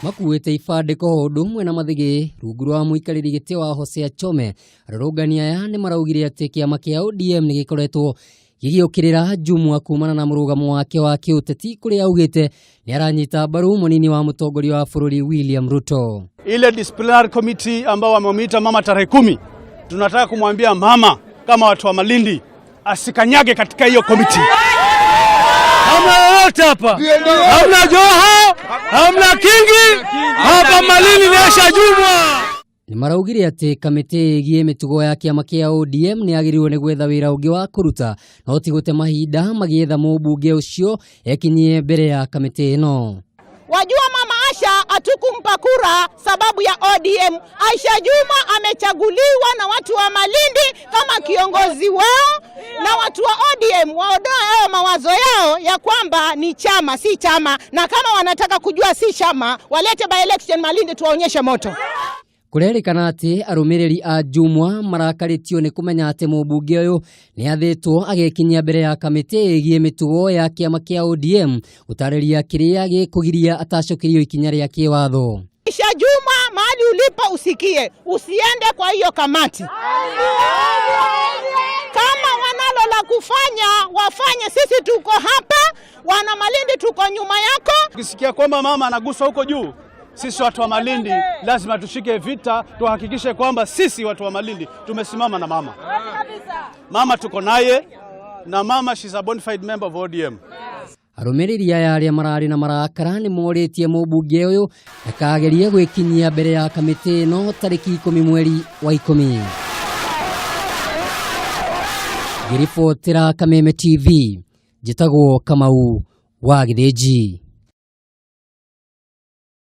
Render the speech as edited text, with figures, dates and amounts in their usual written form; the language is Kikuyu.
Makuĩte ibandĩko o ũndũ ũmwe na mathĩgĩ rungu rwa mũikarĩri gĩtĩ wa Hosea Chome. Arũrũngani aya nĩ maraugire atĩ kĩama kĩa ODM nĩ gĩkoretwo gĩgĩũkĩrĩra Jumwa kumana na mũrũgamo wake wa kĩũteti kũrĩa augĩte nĩ aranyita mbaru mũnini wa mũtongoria wa bũrũri William Ruto. Ile disciplinary committee ambao wamemuita mama tarehe 10, tunataka kumwambia mama kama watu wa Malindi asikanyage katika hiyo committee. Hamna lolote hapa, hamna Joho, hamna Kingi hapa Malindi ni Aisha Jumwa. Nĩ maraugire atĩ kamĩtĩ ĩgiĩ mĩtugo ya kĩama kĩa ODM nĩ yagĩrĩirwo nĩ gwetha wĩra ũngĩ wa kũruta no ti gũte mahinda magĩetha mũmbunge ũcio ekinyie mbere ya kamĩtĩ ĩno. Wajua mama Asha hatukumpa kura sababu ya ODM. Aisha Juma amechaguliwa na watu wa Malindi kama kiongozi wao, na watu wa ODM waondoe hayo mawazo yao ya kwamba ni chama, si chama, na kama wanataka kujua si chama walete by election Malindi tuwaonyeshe moto. Kũrerĩkana atĩ arũmĩrĩri a Jumwa marakarĩtio nĩ kũmenya atĩ mũmbunge ũyũ nĩ athĩtwo agekinyia mbere ya kamĩtĩ ĩgiĩ mĩtugo ya kĩama kĩa ODM gũtarĩria kĩrĩa gĩkũgiria atacũkĩrio ikinya rĩa kĩwatho. Aisha Juma, mahali ulipo usikie, usiende kwa hiyo kamati. Kama wanalo la kufanya wafanye, sisi tuko hapa, wana Malindi tuko nyuma yako. Ukisikia kwamba mama anaguswa huko juu, sisi watu wa Malindi lazima tushike vita, tuhakikishe kwamba sisi watu wa Malindi tumesimama na mama. Mama tuko naye na mama, she's a bona fide member of ODM. Arũmĩrĩri aya arĩa mararĩ na marakara nĩ morĩtie mũmbunge ũyũ ndakagerie gwĩkinyia mbere ya kamĩtĩ ĩno tarĩki 10 mweri wa 10. Ngĩribotera Kameme TV, njĩtagwo Kamau wa Gĩthĩnji.